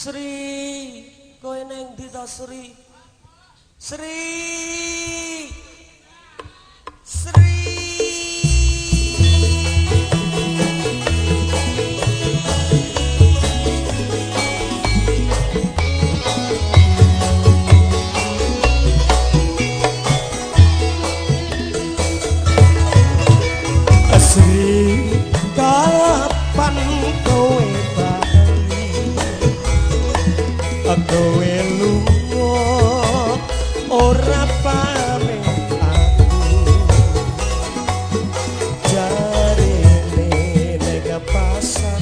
Sri, kowe neng ndi ta Sri? Sri. Sri. Sri, kapan kowe bali? Kowe lunga ora pamit aku. Jarene ning pasar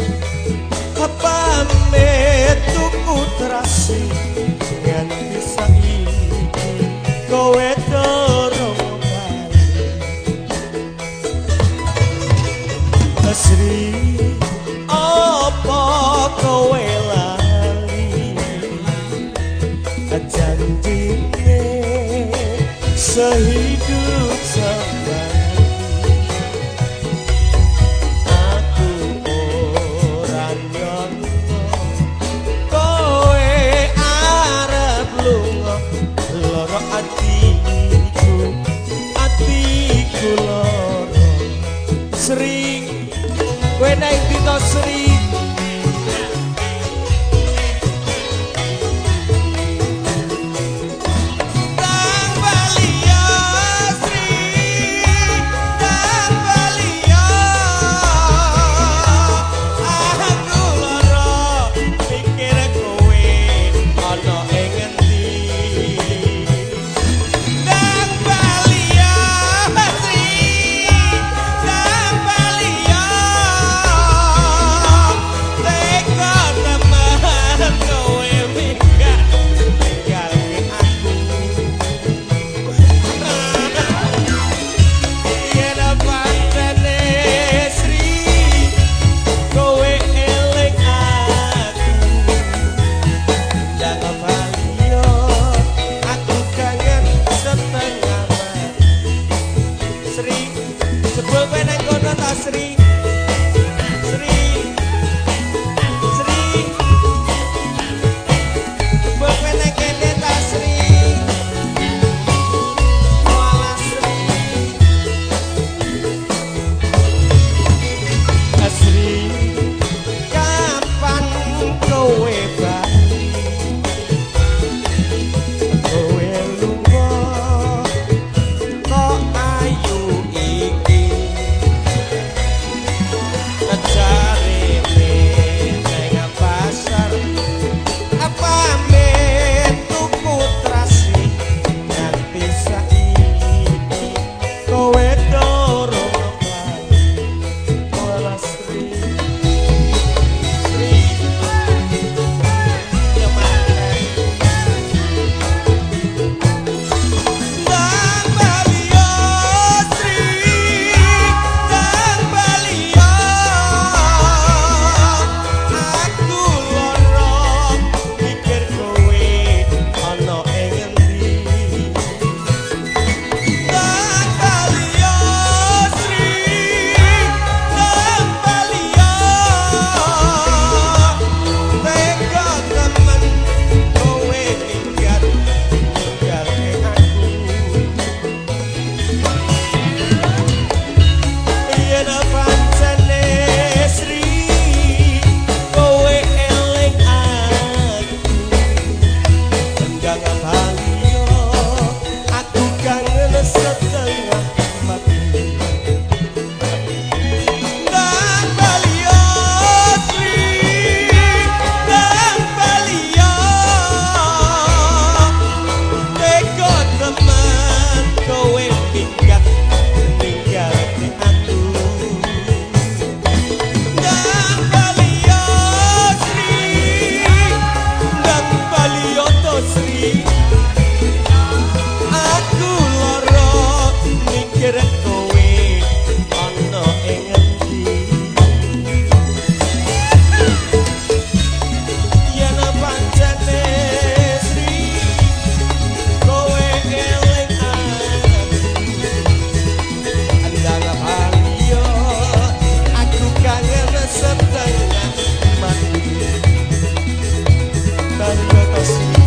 pamit tuku terasi nganti saiki kowe durung bali. Sri, apa kowe lali janjine sehidup semati? Aku ora nyono kowe arep lunga, lara atiku, atiku lara. Sri, kowe nang ndi to Sri? Tang bali ya Sri.